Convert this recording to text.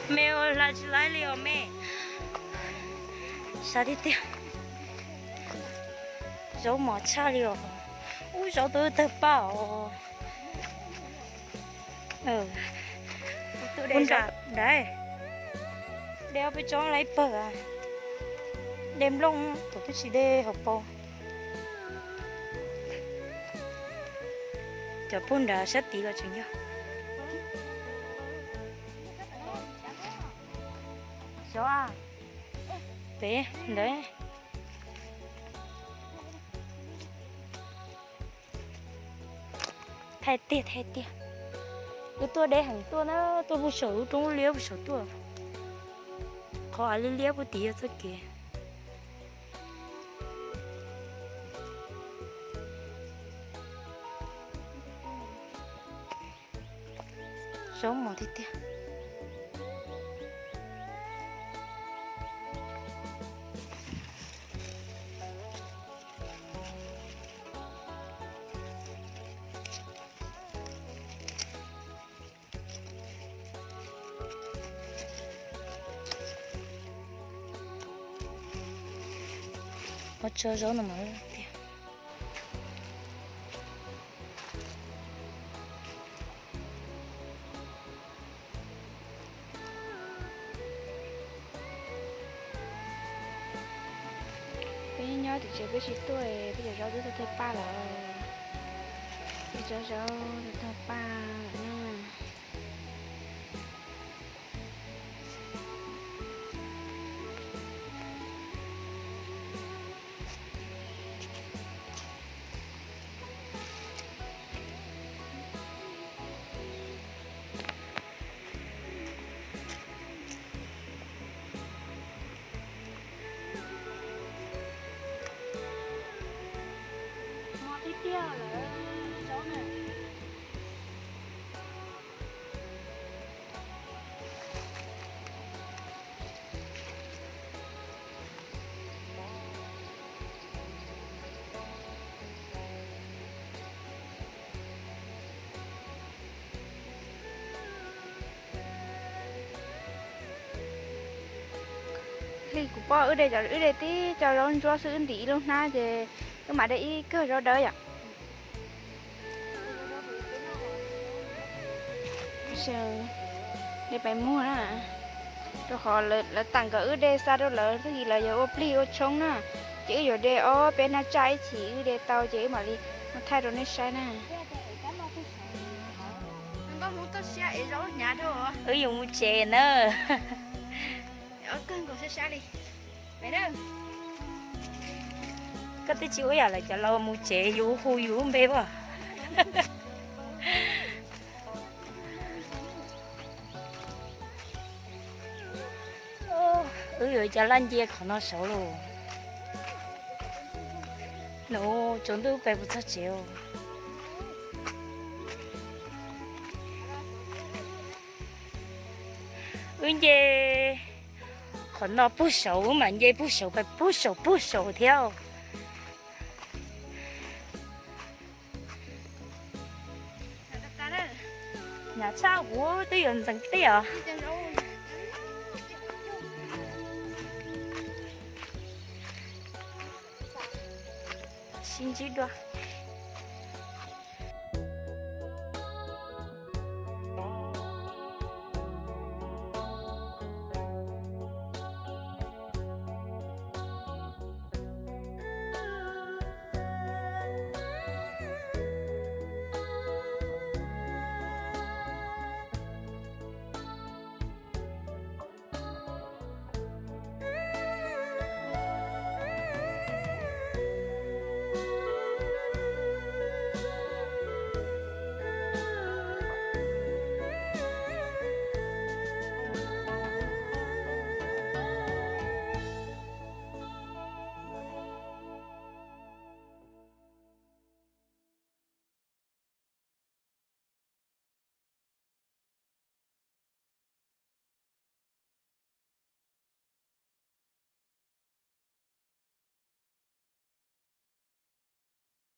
Me ua hla tsis laib li os me. Sab tiag tiag. Zaub mos tshaj li os. Ub, zaub twb tawg paj os. Ub nram daiv. De ob peb tsob laib pawg. De nplooj tus twb tsis de hauv paus. Cov puag nrad sab tid los tseem yog. Xyov, pem ntawd. Thaij tiag thaij tiag. Wb tuaj deb heev tuaj na, tuaj puag saum lub roob liab puag saum tuaj. Qhov av liab liab puag tid yog txoj kev. Zaub mos tiag tiag. Ob tsob zaub no mas tiag. Peb nyob tim tsev peb tsis tuaj, peb cov zaub twb tawg paj lawm. Peb cov zaub tawg paj lawm na. Mos tiag tiag lawm zaub na. Li kuv pom wb de, wb de tib co zaub ntsuab xwb, wb ntim ib lub hnab ces wb mam de ib kawg zaub dawb yom. De pais muag na, rau qhov lawv tawm nkawd wb de xa rau lawv, tag kis lawv yuav ua plig ua tshoob na, ces wb yuav de ob peb hnab tsaj ib chim, wb de tau ces wb mam li mus thaij rau nej saib na. Wb yuav mus tsev na. Koj twb tsis ua yam lawv cov laus mus tsev yus hu yus lub npe as. Wb yuav cov laj ncia qhov no saud lauj. Nws tsaus ntuj peb puas txog tsev. Wb nce qhov no puag saud, wb mam nce puag saud, pais puag saud puag saud thiab. Hnyav tshaj, kuv twb yuav ntxeev tiaj os. Sib ntsib dua.